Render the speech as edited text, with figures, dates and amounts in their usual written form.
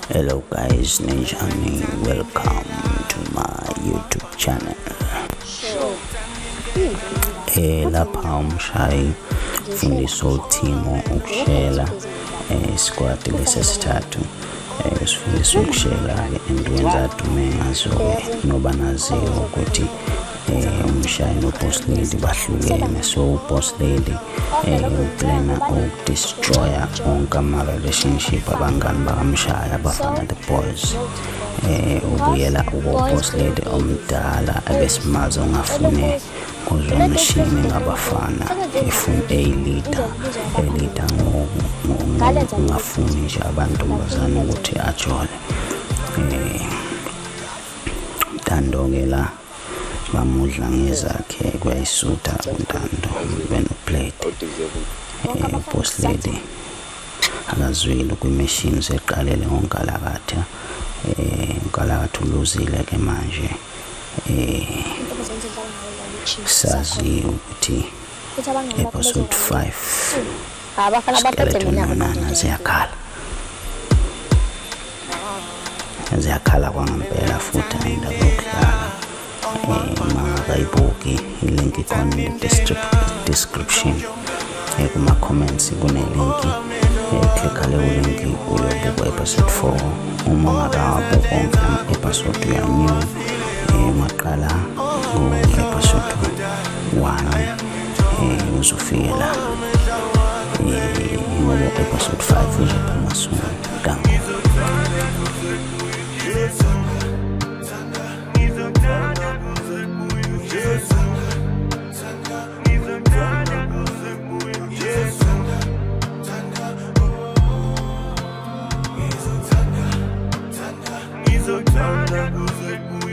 Hello guys, ninjani? Welcome to my YouTube channel. Lapha umshayi fundisa uThimo ukushela isikwati lesesithathu usifundisa ukushela-ke and wenza adume ngazo-ke noba naziyo ukuthi umshayi no-boss lady bahlukene, so uboss lady uplana ukudestroya onke ama-relationship abangani bakamshaya abafana the boys. Ubuyela kubo-boss lady omdala ebesimazi ongafune kuzwa umshini ngabafana, efuna eyilida elida ngokungafuni nje abantombazane ukuthi ajole. Ntando-ke la bamudla ngezakhe, kuyayisutha uNtando benoplate. Boss lady akazwile kwimishini, seqalele ngonkalakatha. Unkalakatha uluzile ke manje. Sazi ukuthi episode 5 Abafana baphethe skeleton mina. Nonana ziyakhala, ziyakhala kwangempela futhi ayindaba yokudlala. Uma ngakayibuki, ilink ikhona in the description, kuma-comments kunelinki. Klikha leyo link uyobuka episode 4. Uma ungakawabuki onke ama-episode, uya-new, ungaqala ku-episode 1 uzofike la, ngoba episode 5 uzophuma soon. Danko. Ngizothanda kuze kuye Jesu, ngizothanda kuze kuye Jesu, ngizothanda kuze kuye.